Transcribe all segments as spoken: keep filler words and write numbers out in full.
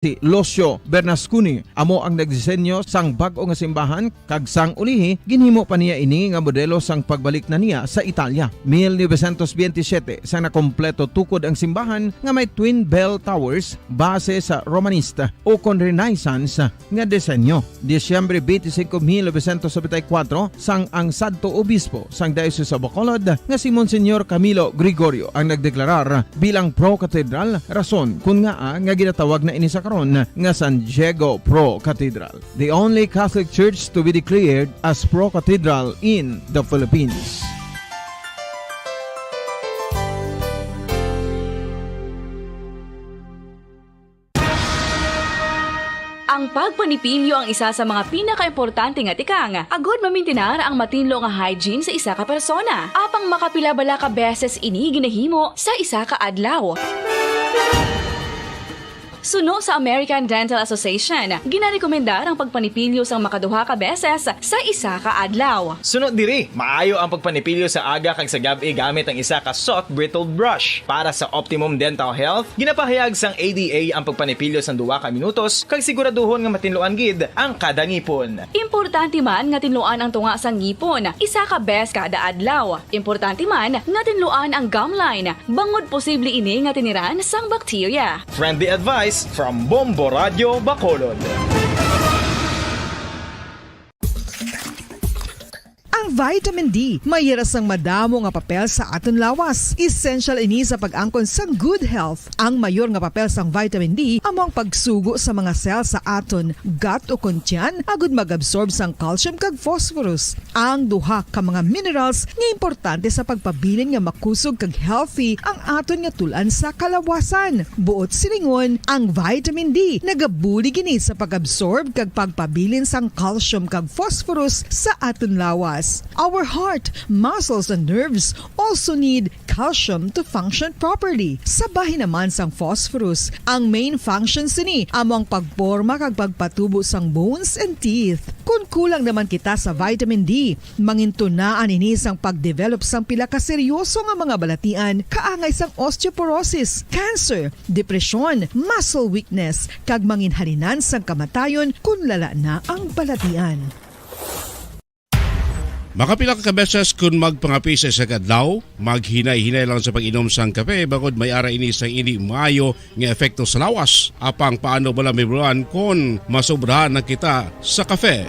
Si Lucio Bernasconi amo ang nagdisenyo sang bag-o nga simbahan, kag sang ulihi ginhimo pa niya ini nga modelo sang pagbalik na niya sa Italia. Mil novecientos biyente siyete sang nakompleto tukod ang simbahan nga may twin bell towers base sa Romanista ukon Renaissance nga disenyo. Disyembre twenty-five, mil novecientos setenta y cuatro, sang ang sadto obispo sang Diocese of Bacolod nga si Monsignor Camilo Gregorio ang nagdeklarar bilang pro-cathedral, rason kon ngaa nga ginatawag na ini sa karon nga San Diego Pro Cathedral, the only Catholic church to be declared as pro-cathedral in the Philippines. Ang pagpanipilyo ang isa sa mga pinakaimportante nga tikang agud mamintinar ang matinlo nga hygiene sa isa ka persona. Apang makapila bala ka beses ini ginahimo sa isa ka adlaw? Suno sa American Dental Association, ginarekomendar ang pagpanipilyo sang makaduha ka beses sa isa ka adlaw. Suno diri, maayo ang pagpanipilyo sa aga kag sa gab-i gamit ang isa ka soft bristled brush. Para sa optimum dental health, ginapahayag sang A D A ang pagpanipilyo sang duha ka minutos kag siguraduhon nga matinluan gid ang kada ngipon. Importante man nga tinluan ang tunga sang ngipon isa ka bes kada adlaw. Importante man nga tinluan ang gum line, bangod posible ini nga tiniran sang bakterya. Friendly advice from Bombo Radio Bacolod. Ang vitamin D may hira sang madamo nga papel sa aton lawas. Essential ini sa pag-angkon sang good health. Ang mayor nga papel sang vitamin D amo ang pagsugo sa mga cell sa aton gut ukon tiyan agud mag-absorb sang calcium kag phosphorus, ang duha ka mga minerals nga importante sa pagpabilin nga makusog kag healthy ang aton nga tul-an sa kalawasan. Buot silingon, ang vitamin D nagabulig ini sa pag-absorb kag pagpabilin sang calcium kag phosphorus sa aton lawas. Our heart, muscles, and nerves also need calcium to function properly. Sa bahin naman sang phosphorus, ang main function sini amo ang pagporma kag pagpatubo sang bones and teeth. Kon kulang naman kita sa vitamin D, mangintunaan ini sang pagdevelop sang pila ka seryoso nga mga balatian, kaangay sang osteoporosis, cancer, depresyon, muscle weakness, kag manginhalinan sang kamatayon kon lala na ang balatian. Makapila ka beses kon magpangape sa isa ka adlaw, maghinay-hinay lang sa pag-inom sang kape, bangod may ara ini sang indi maayo nga epekto sa lawas. Apang paano bala mahibaluan kon masobrahan na kita sa kape?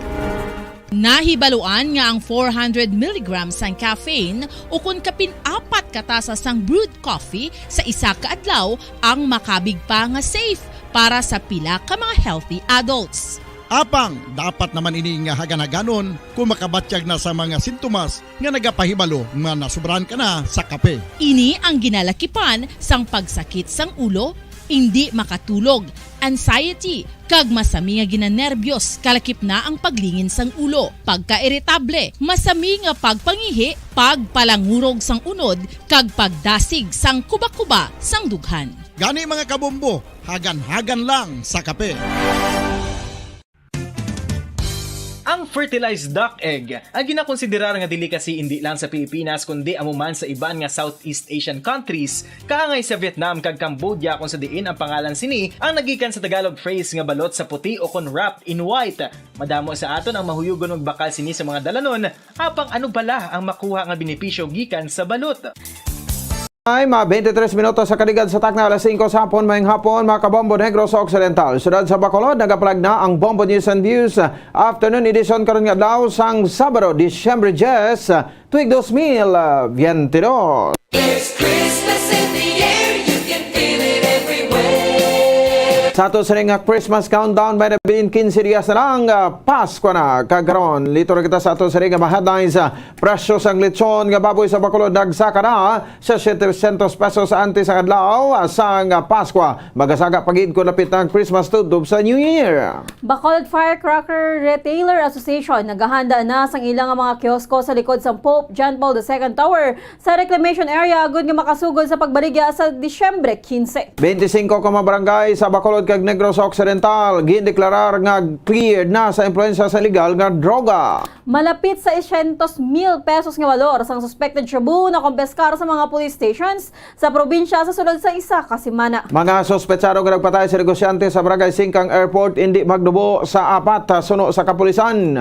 Nahibaluan nga ang four hundred milligrams sang caffeine ukon kapin apat ka tasa sang brewed coffee sa isa ka adlaw ang makabig pa nga safe para sa pila ka mga healthy adults. Apang dapat naman ini nga hagan-haganon kon makabatyag na sa mga sintomas nga nagapahibalo nga nasobrahan ka na sa kape. Ini ang ginalakipan sang pagsakit sang ulo, indi makatulog, anxiety, kag masami nga ginanerbyos, kalakip na ang paglingin sang ulo, pagkairitable, masami nga pagpangihi, pagpalangurog sang unod, kag pagdasig sang kubakuba sang dughan. Gani, mga kabombo, hagan-hagan lang sa kape. Ang fertilized duck egg, ang ginakonsiderar nga delicacy indi lang sa Pilipinas kundi amo man sa iban nga Southeast Asian countries, kaangay sa Vietnam kag Cambodia, kung sa diin ang pangalan sini ang nagikan sa Tagalog phrase nga balot sa puti ukon wrapped in white. Madamo sa aton ang mahuyugon magbakal sini sa mga dalanon, apang ano bala ang makuha nga benepisyo gikan sa balot? Ay, mga twenty-three minutos sa kaligad sa takna, alas singko sa hapon. Maayong hapon, mga kabombo negro sa Occidental. Siyudad sa Bacolod, nagapalag na ang Bombo News and Views Afternoon Edition karon nga adlaw sang Sabado, Disyembre diyes, tuig dos mil biyente dos. There's Christmas in the air, you can feel it everywhere. Sa ato sini nga Christmas countdown, may nabilin kinse dias na lang, ah, Pasko na. Kag karon, liton na kita sa ato sini nga mga headlines. Presyo sang lechon nga baboy sa Bacolod nagsaka na sa setecientos pesos antes sang adlaw sang Paskwa. Magasaga pa gid kon lapit na ang Christmas tubtob sa New Year. Bacolod Firecracker Retailer Association naghahanda na sang ila nga mga kiosko sa likod sang Pope John Paul the Second Tower sa Reclamation Area agud nga makasugod sa pagbaligya sa Disyembre kinse. Twenty-singko ka mga barangay sa Bacolod kag Negros Occidental, gindeklarar nga cleared na sa impluwensya sa illegal nga droga. Malapit sa siyento mil pesos nga walor sang suspected shabu na kumpiskar sa mga police stations sa probinsya sa sulod sa isa ka semana. Mga suspetsado nga nagpatay sa negosyante sa Barangay Singkang Airport indi magdubo sa apat suno sa kapulisan.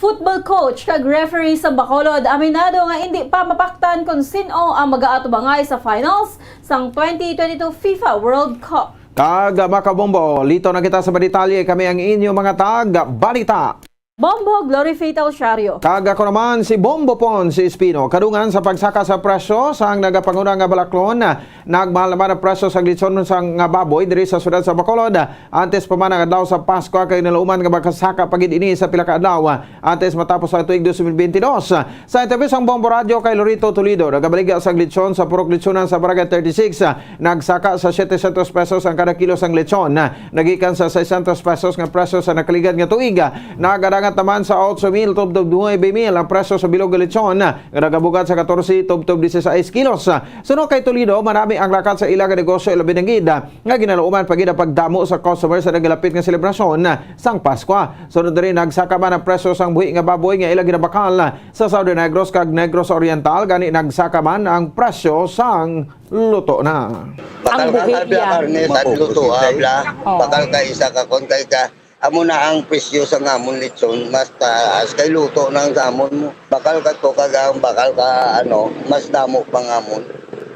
Football coach kag referee sa Bacolod aminado nga indi pa mapaktan kon sin-o ang mag-aatubangay sa finals sang twenty twenty-two FIFA World Cup. Kag, ah, mga kabombo, lito na kita sa mga detalye. Kami ang inyo mga tag-balita. Bombo Glory Fatal Shario. Kag ako naman si Bombo Pon si Espino. Kadungan sa pagsaka sa presyo sang nagapanguna nga balaklon, nagmahal naman ang presyo sa lechon sa nga baboy diri sa siyudad sa Bacolod. Antes pa man ang adlaw sa Pasko, kay nalauman nga makasaka pa gid ini sa pila ka adlaw antes matapos ang tuig dos mil bentidós. Sa interview sang Bombo Radio kay Lorito Toledo, nagabaligya sang lechon sa purok lechonan sa Barangay thirty-six, nagsaka sa siyete syentos pesos ang kada kilo sang lechon. Nagikan sa seiscientos pesos nga presyo sa nakaligad nga tuig, nagadangat naman sa otso mil tubtob nuebe mil ang presyo sa bilog nga lechon, nga nagabugad sa katorse tubtob dieciséis kilos. Suno kay Toledo, marami ang lakat sa ila nga negosyo, labi na gid nga ginalauman pa gid ang pagdamo sa customer sa nagalapit nga selebrasyon sang Paskwa. Sunod diri, nagsaka man ang presyo sang buhi nga baboy nga ila ginabakal sa Southern Negros kag Negros Oriental, gani nagsaka man ang presyo sang luto na. Bakal ka, buhi, karne, karne, sa luto, habla. Oo. Bakal ka, isa ka, kon kay ka, amo na ang presyo sa ngamon lechon, mas taas kay luto na ang samon mo. Bakal ka to, kag ang bakal ka, ano, mas damo pa ngamon.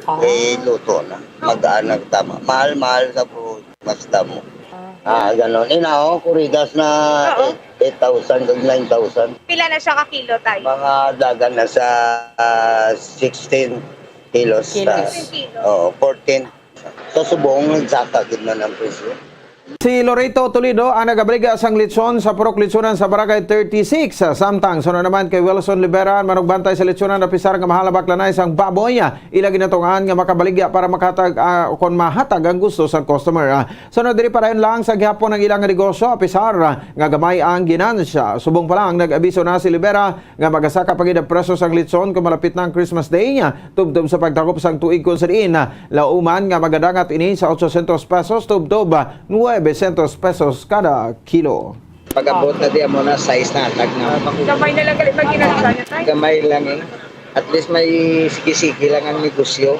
Ah. Eh, luto na. Mag-aanag tama. Mahal-mahal sa pruhod, mas damo. Ah. Ah, ganon. Ina, oh, kurigas na Oo. eight, eight thousand kag nine thousand. Pila na siya ka kilo, tay? Mga dagan na sa, ah, sixteen kilos. Kilos. Sa, Sixteen kilos. Oo, fourteen. Sa subong, nagsaka gid man ang presyo. Si Loreto Toledo ang nagabaligya sang lechon sa purok lechonan sa Barangay thirty-six. Samtang suno naman kay Wilson Libera, manugbantay sa lechonan, apisar nga mahal ang baklanay sang baboy, ila ginatungaan nga makabaligya para makatag, ah, kon mahatag ang gusto sang customer. Sunod diri, padayon lang sa gihapon ang ilang negosyo, apisar nga gamay ang ginansya. Subong pa lang, nag-abiso na si Libera nga magasaka pa gid ang presyo sang lechon kung malapit na ang Christmas Day, tubtob sa pagdakop sang tuig, kung sa diin lauman nga magadangat ini sa otsosyentos pesos tubtob nuwebesyentos pesos kada kilo. Pag-abot na di amo na size na hatag na. Gamay na lang gali pag ginansa niya, tay. Gamay lang eh. At least may sige-sige lang ang negosyo.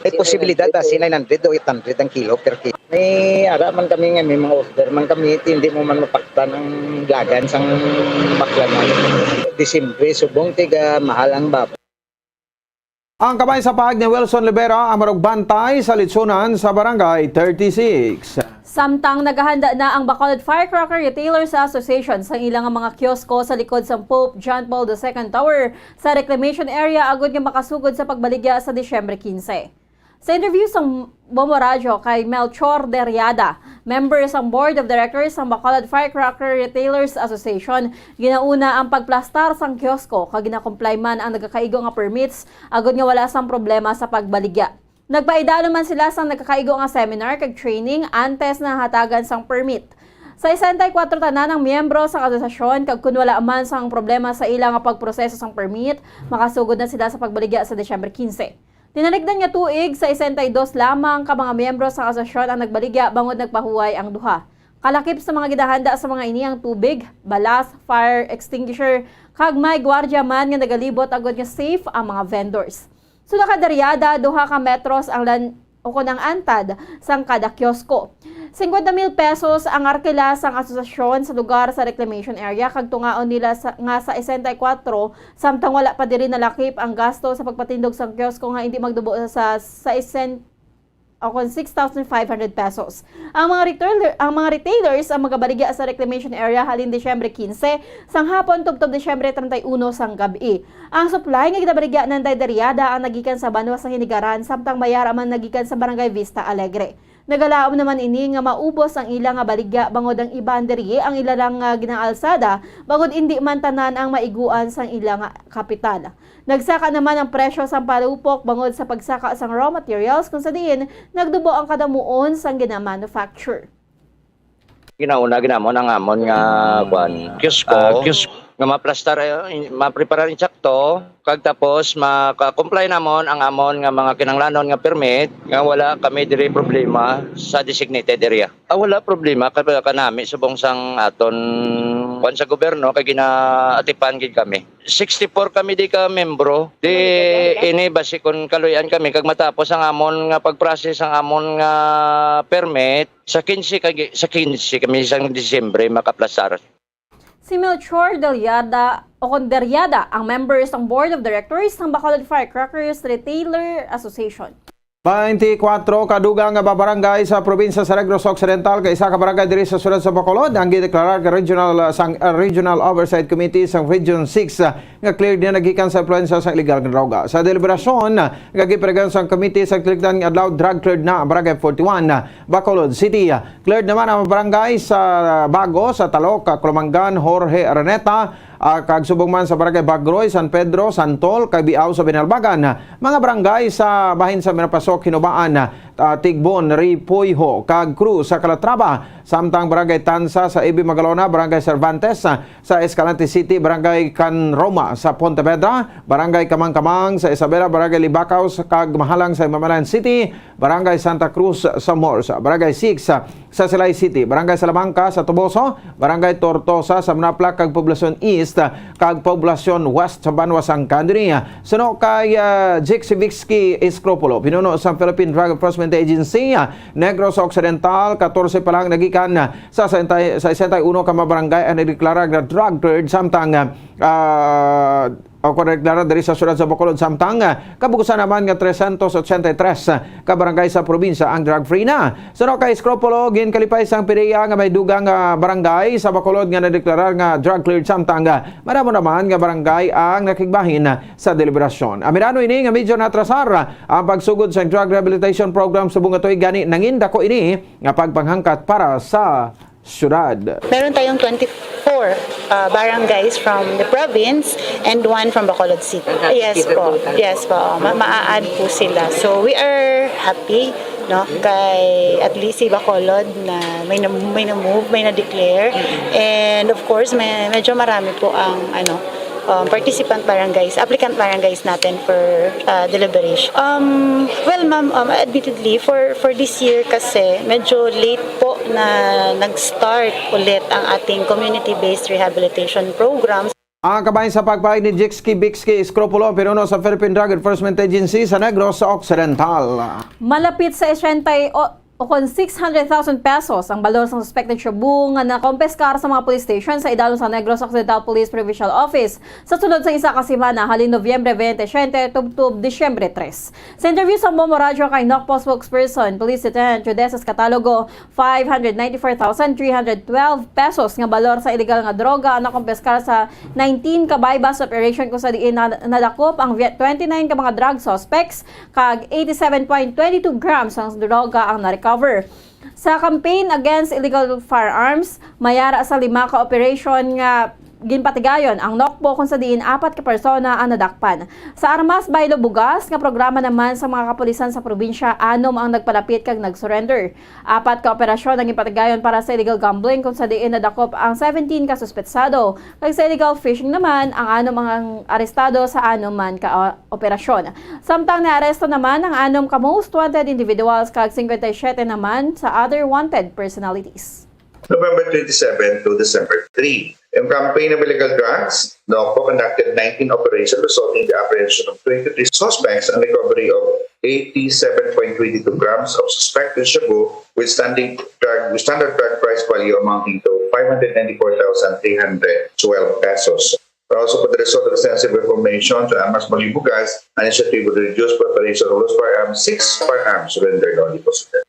May posibilidad ba si nine hundred o eight hundred ang kilo per kilo? May ara man kami nga, may mga order man kami, hindi mo man mapaktan ang dagan sang baklanay. Disyembre, subong tiga mahal ang baboy. Ang kamay sa pahag ni Wilson Libera ang manugbantay sa lechonan sa Barangay thirty-six. Samtang naghahanda na ang Bacolod Firecracker Retailers Association sa ilang mga kiosko sa likod sa Pope John Paul the Second Tower sa Reclamation Area agud nga makasugod sa pagbaligya sa Disyembre quince. Sa interview sa Bombo Radyo kay Melchor Deriada, member sang Board of Directors sang Bacolod Firecracker Retailers Association, ginauna ang pagplastar sang kiosko kag ginakomply man ang nagakaigo nga permits agud nga wala sang problema sa pagbaligya. Nagpaidalom man sila sang nagakaigo nga seminar kag training antes na hatagan sang permit. Sa sesenta y kuatro tanan ang miyembro sang asosasyon, kag kun wala man sang problema sa ila nga pagproseso sang permit, makasugod na sila sa pagbaligya sa Disyembre quince. Tinalikdan nga tuig, sesenta y dos lamang ka mga miyembro sang asosasyon ang nagbaligya bangod nagpahuway ang duha. Kalakip sa mga ginahanda sa mga ini ang tubig, balas, fire extinguisher, kag may gwardya man nga nagalibot agud nga safe ang mga vendors. Suno kay Deriada, duha ka metros ang lan-, ukon ang antad sang kada kiosko. Singkwenta mil pesos ang arkila sang asosasyon sa lugar sa reclamation area, kag tungaon nila sa, nga sa sesenta y kuatro, samtang wala pa diri nalakip ang gasto sa pagpatindog sang kiosko nga hindi magdubo sa, sa isen-, o kon six thousand five hundred pesos. Ang mga retailer, ang mga retailers ang magabaligya sa reclamation area halin Disyembre quince sang hapon tubtob Disyembre treinta y uno sang gab-i. Ang supply nga ginabaligya ni Nanday Deriada ang nagikan sa banwa sa Hinigaran, samtang may ara man nagikan sa Barangay Vista Alegre. Nagalaom naman ini nga maubos ang ila nga baligya, bangod ang iban diri ang ila lang nga ginaalsada, bangod indi man tanan ang maiguan sang ila nga kapital. Nagsaka naman ang presyo sang palupok bangod sa pagsaka sang raw materials, kung sa diin nagdubo ang kadamuon sang ginamanufacture. Ginauna ginamon ang amon nga, kuwan, Kiosko. ah, kios-, nga maplastar, eh, in-, mapreparar insakto, kag tapos maka-comply namon ang amon nga mga kinahanglanon nga permit, nga wala kami diri problema sa designated area. Ah, wala problema ka-, kanami subong sang aton kuwan sa gobyerno, kay ginaatipan gid kami. Sixty-four kami di ka membro. Di ini basi kun kaluy-an kami kag matapos ang amon nga pag-process ang amon nga permit, sa quince kag, sa quince kami sang Disyembre makaplastar. Si Melchor Deliada o Conderiada ang member sang Board of Directors sang Bacolod Firecrackers Retailer Association. Twenty-four ka dugang nga mga barangay sa probinsya sa Negros Occidental kag isa ka barangay diri sa siyudad sa Bacolod ang gideklarar nga regional, uh, sang, uh, Regional Oversight Committee sang Region six, uh, nga cleared na nagikan sa impluwensya sang illegal nga droga. Sa deliberasyon nga gipahigayon sang committee sa kalikdan nga adlaw, drug cleared na ang Barangay forty-one, uh, Bacolod City. Cleared naman ang barangay sa Bago, sa Talok, Colomangan, Jorge Araneta, ah, kag subong man sa Barangay Bagroy, San Pedro, Santol, kag Biao sa Binalbagan. Mga barangay sa bahin sa Mirapasok, Hinubaan, ah, Tigbon, Ripuiho, kag Cruz sa Calatrava. Samtang Barangay Tansa sa Ibi Magalona, Barangay Cervantes, ah, sa Escalante City, Barangay Can Roma sa Pontevedra, Barangay Kamangkamang sa Isabela, Barangay Libacao sa, kag Mahalang sa Mamalayan City, Barangay Santa Cruz sa Morse, Barangay six sa Silay City, Barangay Salamanca sa Toboso, Barangay Tortosa sa Manapla kag Poblacion East kag Poblacion West sa Banwa sang Candoni. Suno kay, ah, Jixi Vixki Escropulo, pinuno sa Philippine Drug Enforcement Agency, ah, Negros Occidental, katorse pa lang nagikan sa sesenta, sa sesenta y uno ka mga barangay ang nadeklara nga drug cleared, samtang, ah, o kon deklara diri sa siyudad sa Bacolod, samtang, ah, kabugusan naman nga trescientos ochenta y tres, ah, ka barangay sa probinsya ang drug-free na. Suno kay Escropulo, ginkalipay sang PDEA nga may dugang, ah, barangay sa Bacolod nga nadeklara nga drug-cleared, samtang, ah, madamo naman nga barangay ang nakigbahin sa deliberasyon. Aminado ini nga medyo natrasar ang pagsugod sa drug rehabilitation program subong nga tuig, gani nangin dako ini nga pagpanghangkat para sa siyudad. Meron tayong twenty-four, uh, barangays from the province and one from Bacolod City. Yes po. Yes po. Ma- ma-add po sila. So we are happy, no? Kay at least si Bacolod na may na, may na-move, may na-declare. And of course, may, medyo marami po ang ano, um, participant barangays, applicant barangays natin for, uh, deliberation. Um, well, ma'am, um, admittedly, for, for this year kasi, medyo late po na nag-start ulit ang ating community-based rehabilitation programs. Ang kabahin sa pagpahayag ni Jixki Bixki Escropulo, pinuno sa Philippine Drug Enforcement Agency sa Negros Occidental. Malapit sa eighty o, o kon six hundred thousand pesos ang balor sang suspected shabu nga nakompiskar sa mga police station sa idalom sa Negros Occidental Police Provincial Office sa sulod sa isa ka semana, halin Nobyembre twenty-seven tubtob Disyembre tres. Sa interview sa Bombo Radyo kay NOCPO spokesperson, Police Lieutenant Judeces Catalogo, five hundred ninety-four thousand three hundred twelve pesos nga balor sa illegal nga droga ang nakompiskar sa nineteen ka buy-bust operation, kung sa diin na, nadakop ang twenty-nine ka mga drug suspects kag eighty-seven point twenty-two grams ang droga ang na-recover. Sa campaign against illegal firearms, may ara sa lima ka operation nga ginpatigayon ang NOCPO, kung sa diin apat ka persona ang nadakpan. Sa Armas Baylo Bugas nga programa naman sa mga kapulisan sa probinsya, anom ang nagpalapit kag nag-surrender. Apat ka operasyon ang ginpatigayon para sa illegal gambling, kung sa diin nadakop ang seventeen ka suspetsado, kag sa illegal fishing naman ang anom ang arestado sa anom man ka, uh, operasyon. Samtang naaresto naman ang anom ka most wanted individuals kag cincuenta y siete naman sa other wanted personalities. November twenty-seven to December three. Yung campaign of illegal drugs, NOCPO conducted nineteen operations resulting in the apprehension of twenty-three suspects and recovery of eighty-seven point twenty-two grams of suspected shabu with standing drug, with standard drug price value amounting to five hundred ninety-four thousand three hundred twelve pesos. Also, for the result of extensive information to Armas Baylo Bugas, an initiative would reduce preparation of lost firearms, six firearms surrendered on deposit.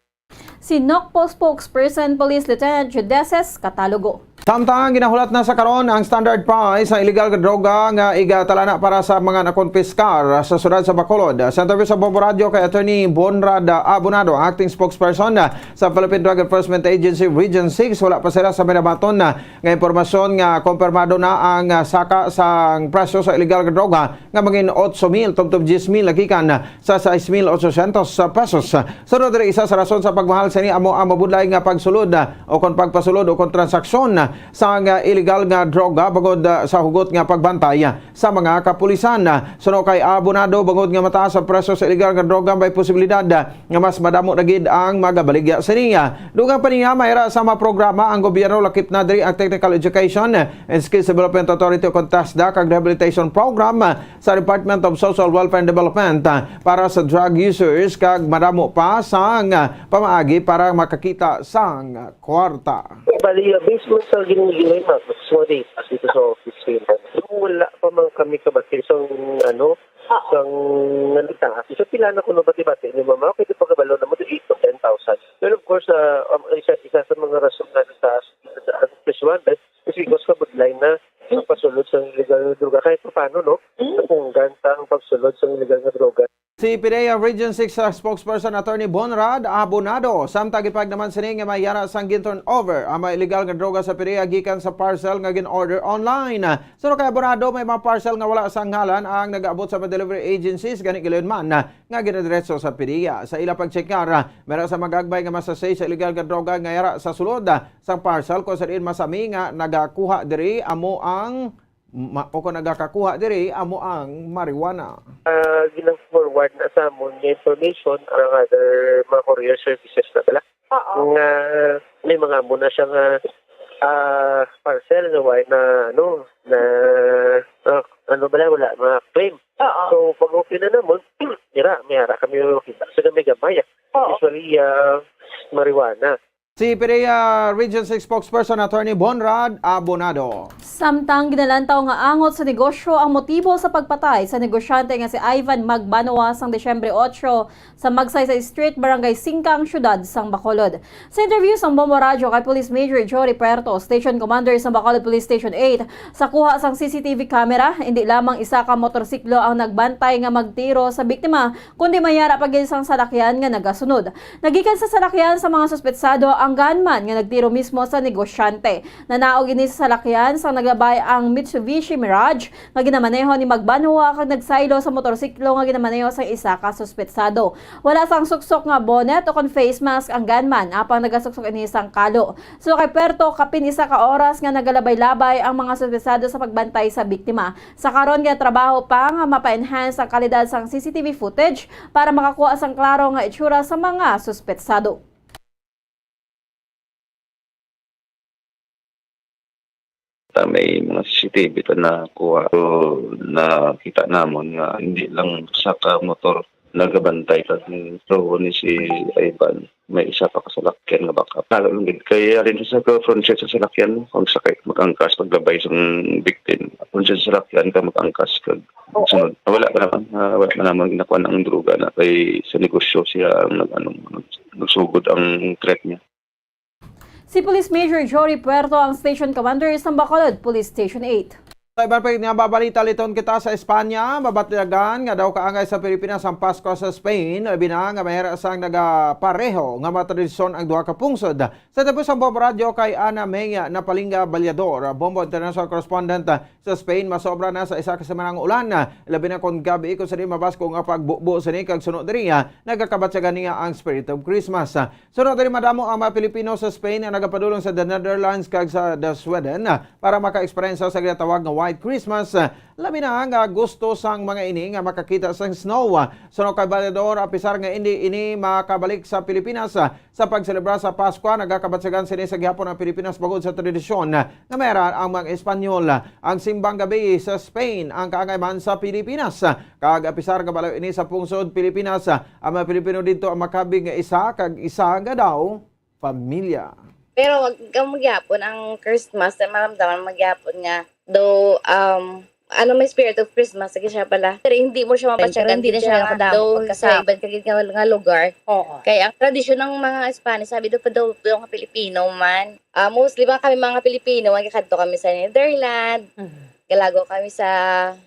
Si NOCPO spokesperson Police Lieutenant Judeces Catalogo. Samtang ginahulat na sa karon ang standard price sa illegal nga droga nga igatala na para sa mga nakonpiskar sa siyudad sa Bacolod. Sa interview sa Bombo Radyo kay Attorney Bonrad Abonado, acting spokesperson sa Philippine Drug Enforcement Agency Region six, wala pa sila sa may nabaton nga impormasyon nga kompirmado na ang saka sang presyo sa illegal nga droga nga mangin otso mil tubtob diyes mil nagikan sa sais mil otsosyentos pesos. Sunod diri, isa sa rason sa pagmahal sini amo ang mabudlay nga pagsulod, o kon pagpasulod o kon transaksyon sang, ah, iligal nga droga bangod, ah, sa hugot nga pagbantay, ah, sa mga kapulisan. Ah, suno kay Abonado, bangod nga mataas ang presyo sa iligal nga droga, may posibilidad, ah, nga mas madamo na gid ang magabaligya sini. Ah, dugang pa niya, may ara sa mga programa ang gobyerno, lakip na diri ang Technical Education and Skills Development Authority o kon TESDA kag Rehabilitation Program, ah, sa Department of Social Welfare and Development, ah, para sa drug users kag madamo pa sang, ah, pamaagi para makakita sang kwarta. Bali, uh, based man sa ginigilay, ma'am, sa mga data dito sa office, sila, yung wala pa man kami kabati sa, ano, Oo. Sa nalita. So, pila na kuno bati-bati ni mama, pwede pagabalo na mo, eight to ten thousand. Pero of course, uh, um, isa, isa sa mga rason na sa, sa, sa, sa, kasi because kabudlay na ang pasulod sa legal na droga, kahit pa paano, no? Mm. Napunggan ta ang pagsulod sa legal na droga. Si PDEA Region six, uh, spokesperson Attorney Bonrad Abonado, samtang gipahayag naman sini nga may ara sang gin-turn over ang mga illegal nga droga sa PDEA gikan sa parcel nga gin-order online. Suno kay Abonado, may mga parcel nga wala sa ngalan ang nag-abot sa mga delivery agencies, gani gilayon man nga ginadiretso sa PDEA. Sa ila pagtsekar, may ara sa magagmay nga masasay sa illegal nga droga nga yara sa sulod sang parcel, kung sa diin masami nga nagakuha diri amo ang ma-, o kung nagakakuha diri amo ang marijuana. Ah, gina-forward na sa amon nga information ang other mga courier services na bala. Oo. Nga may mga amo na siya nga, ah, parcel nga wala na, ano, na, ah, ano bala, wala na claim. Oo. So, pag okay na namon, dira, may ara kami makita sa gamay-gamay, ah. Oo. Usually, ah, marijuana. Si PDEA Region six spokesperson Attorney Bonrad Abonado. Samtang ginalantaw nga angot sa negosyo ang motibo sa pagpatay sa negosyante nga si Ivan Magbanua sang Disyembre otso sa Magsaysay Street, Barangay Singkang, Siyudad sang Bacolod. Sa interview sang Bombo Radyo kay Police Major Jory Puerto, Station Commander sang Bacolod Police Station eight, sa kuha sang C C T V camera, indi lamang isa ka motorsiklo ang nagbantay nga magtiro sa biktima, kundi may ara pa gid sang salakyan nga nagasunod. Nagikan sa salakyan sa mga suspetsado ang gunman nga nagtiro mismo sa negosyante. Nanaog ini sa salakyan sang naglabay ang Mitsubishi Mirage nga ginamaneho ni Magbanua kag nagsaylo sa motorsiklo nga ginamaneho sang isa ka suspetsado. Wala sang suksok nga bonnet o kon face mask ang gunman, apang nagasuksok ini sang kalo. Suno kay Puerto, kapin isa ka oras nga nagalabay-labay ang mga suspetsado sa pagbantay sa biktima. Sa karon, ginatrabaho pa nga mapa-enhance ang kalidad sang C C T V footage para makakuha sang klaro nga itsura sa mga suspetsado. Ta may mga C C T V ta nakuha. So, nakita namon nga hindi lang sa ka motor nagabantay kag ni, so, ni si Ivan. May isa pa ka salakyan nga backup. Lalo lang gid kay ari sa ka front seat sa salakyan, no? Ang sakay mag-angkas paglabay sa victim. Front seat sa salakyan ka mag-angkas kag Oo. Sunod. Ah, wala pa naman. Ah, wala pa naman ginakuha ang droga na kay sa negosyo siya ang nag-, ano, nag-, nagsugod ang threat niya. Si Police Major Jory Puerto ang Station Commander sa Bacolod Police Station eight. Sa iban pa nga balita, liton kita sa Espanya. Mabatyagan nga daw kaangay sa Pilipinas ang Pasko sa Spain, labi na nga may sang nagapareho nga mga tradisyon ang duha ka pungsod. Sa tapos ang Bombo Radyo kay Ana May Napalinga Balyador, Bombo International Correspondent sa Spain, masobra na sa isa ka semana ang ulan, labi na kon gabi, kon sa di mabasko nga pagbubo sini kag suno diri, nagakabatyagan niya ang Spirit of Christmas. Suno diri, madamo ang mga Pilipino sa Spain nga nagapadulong sa the Netherlands kag sa the Sweden para maka-eksperyensya sa ginatawag nga White Christmas, labi na nga gusto sang mga ini nga makakita sang snow. Suno kay Balyador, apisar nga indi ini makabalik sa Pilipinas, sa pagselebra sa Paskwa, nagakabatyagan sini sa gihapon ang Pilipinas bangod sa tradisyon nga may ara ang mga Espanyol. Ang simbang gabi sa Spain ang kaangay man sa Pilipinas, kag apisar nga balayo ini sa pungsod Pilipinas, ang mga Pilipino didto ang makabig nga isa kag isa nga daw pamilya. Pero wag kang magyapon ang Christmas, na maramdaman magyapon nga daw, um, ano, may spirit of Christmas, sige siya pala. Pero hindi mo siya Pero mapasyagan hindi na din siya siya nga nakadamo daw pagkasama. Sa iban ka gid nga, nga lugar. Oo. Kay ang tradisyon ng mga Spanish, sabi daw pa daw, daw nga Pilipino man. Ah, mostly mga kami mga Pilipino, magkakadto kami sa Netherlands. Mhm. Galago kami sa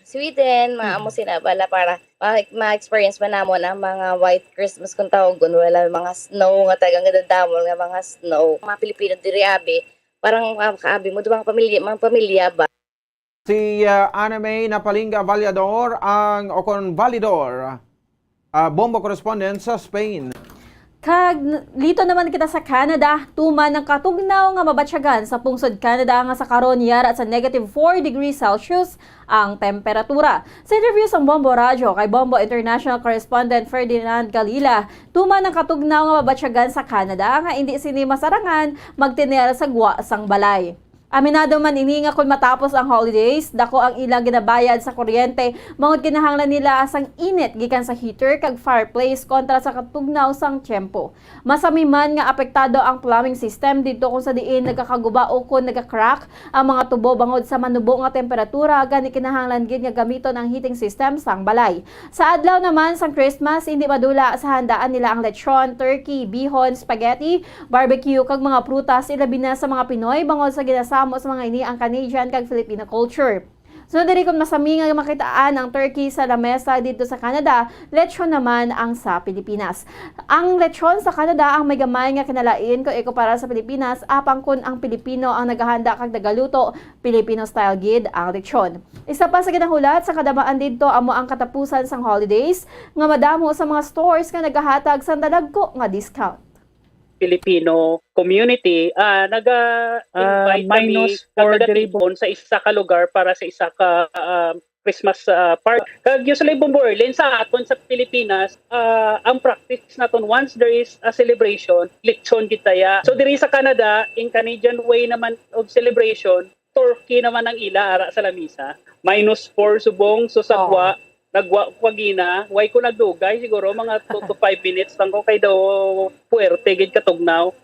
Sweden, mga Mhm. amo sina bala para ma-, ma-experience man namon ang mga white Christmas kung tawgon, wala mga snow nga tagang dadamol nga mga snow. Mga Pilipino diri abi, parang, ah, kaabi mo, di ba, mga pamilya, mga pamilya ba? Si, ah, Ana May Napalinga Vallador ang, o kon Validor, ah, Bombo correspondent sa Spain. Kag n-, lito naman kita sa Canada, tuman ang katugnaw nga mabatyagan sa pungsod Canada nga sa karon yara sa negative four degrees Celsius ang temperatura. Sa interview sang Bombo Radyo kay Bombo International Correspondent Ferdinand Galila, tuman ang katugnaw nga mabatyagan sa Canada nga indi sini masarangan magtener sa gwa sang balay. Aminado man ini nga kon matapos ang holidays, dako ang ilang ginabayad sa kuryente, bangod kinahanglan nila sang init gikan sa heater kag fireplace kontra sa katugnaw sang tiyempo. Masami man nga apektado ang plumbing system didto kung sa diin nagkakaguba o kon nagka-crack ang mga tubo bangod sa manubo nga temperatura, gani kinahanglan gid nga gamiton ang heating system sang balay. Sa adlaw naman sang Christmas, hindi madula sa handaan nila ang lechon, turkey, bihon, spaghetti, barbecue, kag mga prutas, ilabi na sa mga Pinoy, bangod sa ginasamo sa mga ini ang Canadian kag Filipino culture. Sunod diri, kung masami nga makitaan ang turkey sa lamesa didto sa Canada, lechon naman ang sa Pilipinas. Ang lechon sa Canada ang may gamay nga kinalain kung ikumpara sa Pilipinas, apang kun ang Pilipino ang naghahanda kag nagaluto, Filipino style gid ang lechon. Isa pa sa ginahulat sa kadamaan didto amo ang katapusan sang holidays nga madamo sa mga stores nga nagahatag sang dalagko nga discount. Filipino community, ah, naga-invite Ah, kami minus sa four taga diri po. Tibon sa isa ka lugar para sa isa ka, ah, Christmas, ah, party. Kag usually, Bombo Erlin, sa aton sa Pilipinas, ah, ang practice naton, once there is a celebration, lechon gid taya. So, diri sa Canada, in Canadian way naman of celebration, turkey naman ang ila ara sa lamisa. Minus four subong, so sa Oo. Gwa, nagwa ko kagina, way ko nagdugay, siguro mga two to five minutes lang ko kay daw puwerte gid katugnaw.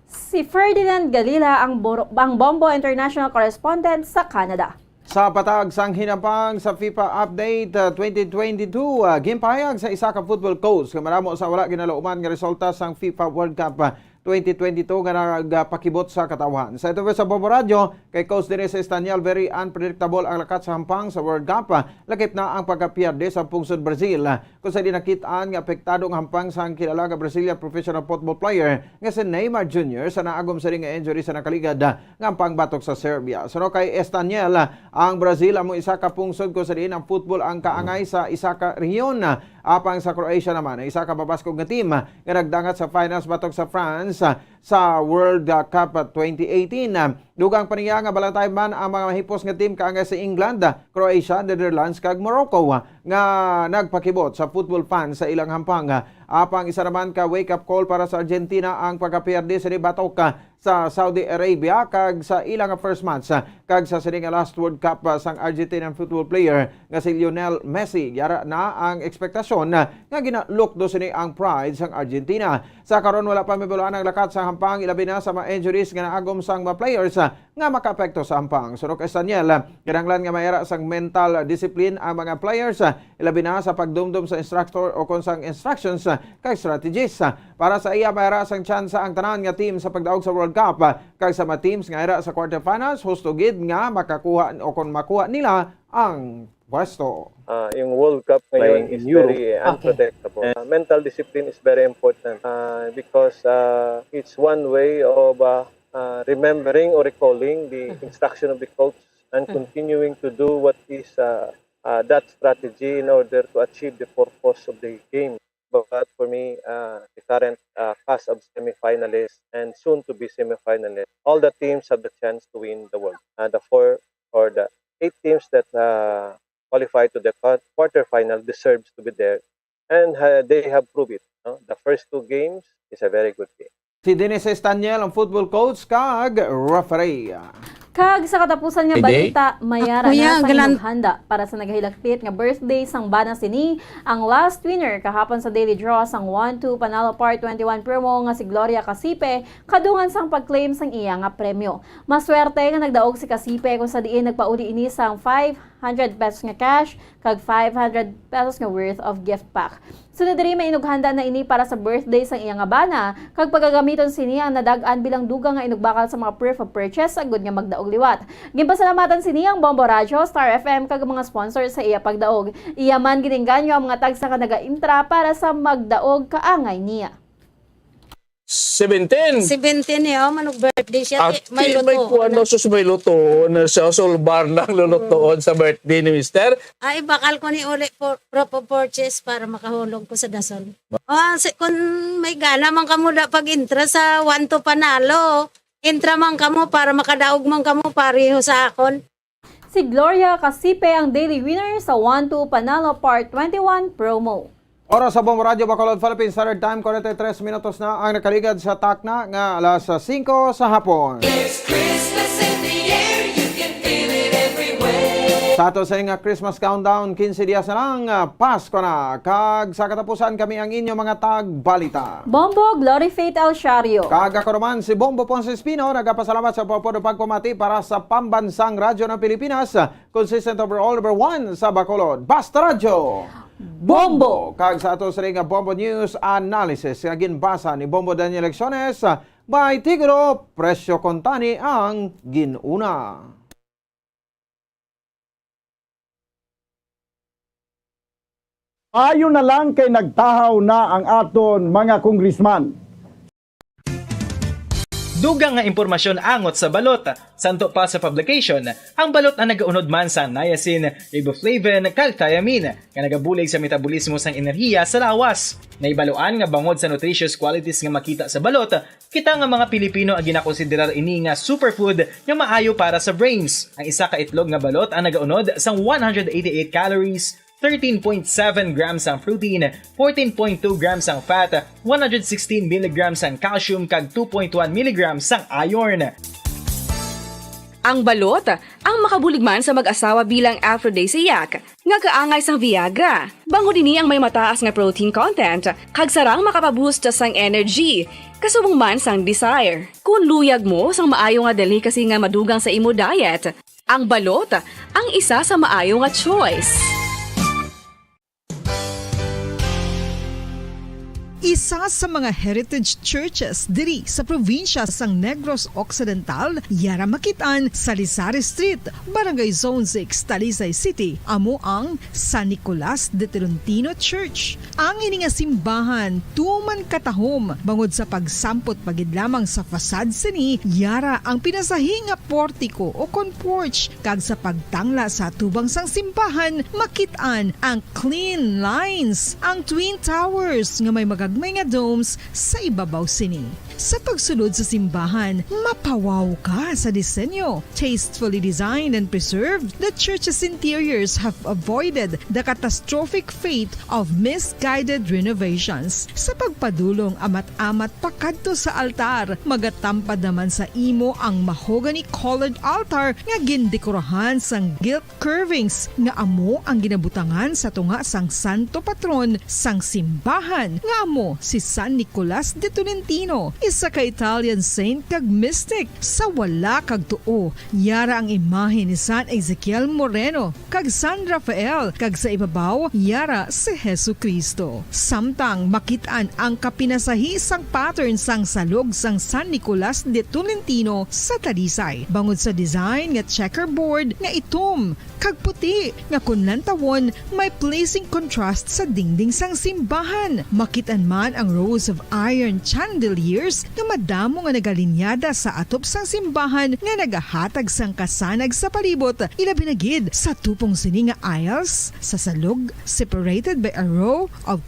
Si Ferdinand Galila ang boro-, ang Bombo International Correspondent sa Canada. Sa patag sang hinapang sa FIFA Update, uh, twenty twenty-two, uh, ginpahayag sa isa ka football coach nga madamo sa wala ginaluoman nga resulta sang FIFA World Cup, uh, twenty twenty-two nga nagapakibot sa katawhan. Sa interview sa Bombo Radyo kay Coach Dennis Estaniel, very unpredictable ang lakat sa hampang sa World Cup, ah, lakip na ang pagkapierde sa pungsod Brazil, ah, kung sa di nakit-an nga apektado ang hampang sang kilala nga Brazilian professional football player nga si Neymar Junior sa naagom sa ring nga injury sa nakaligad, ah, nga hampang batok sa Serbia. Suno kay Estaniel, ah, ang Brazil amo isa ka pungsod kung sa diin ang football ang kaangay sa isa ka rehiyon, ah, apang sa Croatia naman ang isa ka mabaskog nga team, ah, nga nagdangat sa finals batok sa France, ah, sa World Cup twenty eighteen. Dugang pa niya nga balantayan man ang mga mahipos nga team kaangay sa England, Croatia, Netherlands, kag Morocco nga nagpakibot sa football fans sa ilang hampang. Apang isa naman ka wake-up call para sa Argentina ang pagkapierde sa batok sa Saudi Arabia kag sa ilang first match kag sa sini nga last World Cup sang Argentinian football player nga si Lionel Messi. Yara na ang ekspektasyon nga ginalukdo sini ang pride sang Argentina. Sa karon, wala pa mahibaluan ang lakat sa hampang, ilabi na sa mga injuries nga naagom sang mga players, ah, nga makaapekto sa hampang. Suno kay Estaniel, ah, kinahanglan nga mayara sang mental discipline ang mga players, ah, ilabi na sa pagdumdom sa instructor o kon sang instructions, ah, kag strategies. Ah, para sa iya, mayara sang tsansa ang tanan nga team sa pagdaog sa World Cup, ah, kag sa mga teams nga ira sa quarterfinals, husto gid nga makakuha o kon makuha nila ang pwesto. Ah, yung World Cup ngayon Playing in is Europe. Very, uh, Okay. Unpredictable. And mental discipline is very important, uh, because, uh, it's one way of, uh, uh, remembering or recalling the Mm-hmm. instruction of the coach and Mm-hmm. continuing to do what is, uh, uh, that strategy in order to achieve the purpose of the game. But for me, uh, the current, uh, cast of semifinalists and soon to be semifinalists, all the teams have the chance to win the World. Uh, the four or the eight teams that, uh, qualify to the qua-, quarterfinal deserves to be there, and, uh, they have proved it, no? The first two games is a very good game. Si Dennis Estaniel ang football coach kag referee. Kag sa katapusan nga Ide? Balita, mayara Kuya, na sa galan- inyong handa para sa nagahilakpit nga birthday sang bana sini, ang last winner kahapon sa daily draw sang one two Panalo Part twenty-one promo nga si Gloria Casipe, kadungan sang pag-claim sang iya nga premyo. Maswerte nga nagdaog si Casipe kung sa diin nagpauli ini sang five hundred pesos nga cash kag five hundred pesos nga worth of gift pack. Sunod diri, may inughanda na ini para sa birthday sang iya nga bana, kag pagagamiton sini ang nadag-an bilang dugang nga inugbakal sa mga proof of purchase agud nga magdaog liwat. Ginpasalamatan sini ang Bombo Radyo, Star F M, kag mga sponsor sa iya pagdaog. Iya man ginengganyo ang mga tagsa ka nagaintra para sa magdaog kaangay niya. Seventeen. Seventeen niya, oh, manug birthday siya. Ati, may luto kuwan na. Sus, may luto na siya. Sulbar na ang lulutuon sa birthday ni Mister. Ay, bakal ko ni uli po, propo purchase para makahulog ko sa dasol. Oh, si, kung may gana man kamo da pag-intra sa One to Panalo, intra man kamo para makadaog man kamo pareho sa akon. Si Gloria Casipe ang daily winner sa One to Panalo Part twenty-one promo. Oras sa Bombo Radyo Bacolod, Philippines Standard Time, forty-three minutos na ang nakaligad sa takna nga alas singko sa hapon. It's Christmas in the air, you can feel it everywhere. Sa ato sa nga Christmas countdown, quince dias na lang, ah, Pasko na. Kag sa katapusan, kami ang inyo mga tagbalita. Bombo, Glory Faith El Shario. Kag ako naman si Bombo Ponce Espino, nagapasalamat sa pagpapado pagpamati para sa Pambansang Radyo ng Pilipinas, consistent overall number one sa Bacolod. Basta Radyo! Bombo! Kag sa ato sa nga Bombo News Analysis nga ginbasa ni Bombo Daniel Lecciones, may tigulo, presyo kontani ang ginuna. Ayo na lang kay nagtahaw na ang aton mga congressman. Dugang nga impormasyon angot sa balot. Santo pa sa publication, ang balot ang nagaunod man sa niacin, riboflavin, kag thiamine, nga nagabulig sa metabolismo sang enerhiya sa lawas. Nahibaluan nga bangod sa nutritious qualities nga makita sa balot, kita nga mga Pilipino ang ginakonsiderar ini nga superfood nga maayo para sa brains. Ang isa ka itlog nga balot ang nagaunod sang one hundred eighty-eight calories, thirteen point seven grams ang protein, fourteen point two grams ang fat, one hundred sixteen milligrams ang calcium, kag two point one milligrams ang iron. Ang balot, ang makabulig man sa mag-asawa bilang aphrodisiac, nga kaangay sang Viagra. Bangod ini ang may mataas nga protein content, kag sarang makapaboost sang energy, kasubong man sang desire. Kung luyag mo sang maayo nga delicacy nga madugang sa imo diet, ang balot ang isa sa maayo nga choice. Isa sa mga heritage churches diri sa probinsya sang Negros Occidental, yara makit-an sa Lisari Street, Barangay Zone six, Talisay City, amo ang San Nicolas de Tolentino Church. Ang ini nga simbahan tuman katahom bangod sa pagsampot pa gid lamang sa facade sini, yara ang pinasahi nga portiko o kon porch, kag sa pagtangla sa atubang sang simbahan, makit-an ang clean lines, ang twin towers nga may magagmay nga domes sa ibabaw sini. Sa pagsulod sa simbahan, mapawaw ka sa disenyo. Tastefully designed and preserved, the church's interiors have avoided the catastrophic fate of misguided renovations. Sa pagpadulong amat-amat pakadto sa altar, magatampad naman sa imo ang mahogany-colored altar nga gindekorahan sang gilt curvings nga amo ang ginabutangan sa tunga sang santo patron sang simbahan, nga amo si San Nicolas de Tolentino, isa ka Italian saint kag mystic. Sa wala kag tuo, yara ang imahe ni San Ezekiel Moreno kag San Rafael, kag sa ibabaw, yara si Jesu-Cristo. Samtang makit-an ang kapinasahi sang pattern sang salog sang San Nicolas de Tolentino sa Talisay, bangod sa design nga checkerboard nga itom kag puti nga kon lantawon may pleasing contrast sa dingding sang simbahan. Makit-an man ang rows of iron chandeliers nga madamo nga nagalinyada sa atop sang simbahan nga nagahatag sang kasanag sa palibot, ilabi na gid sa tupong sini nga aisles sa salog, separated by a row of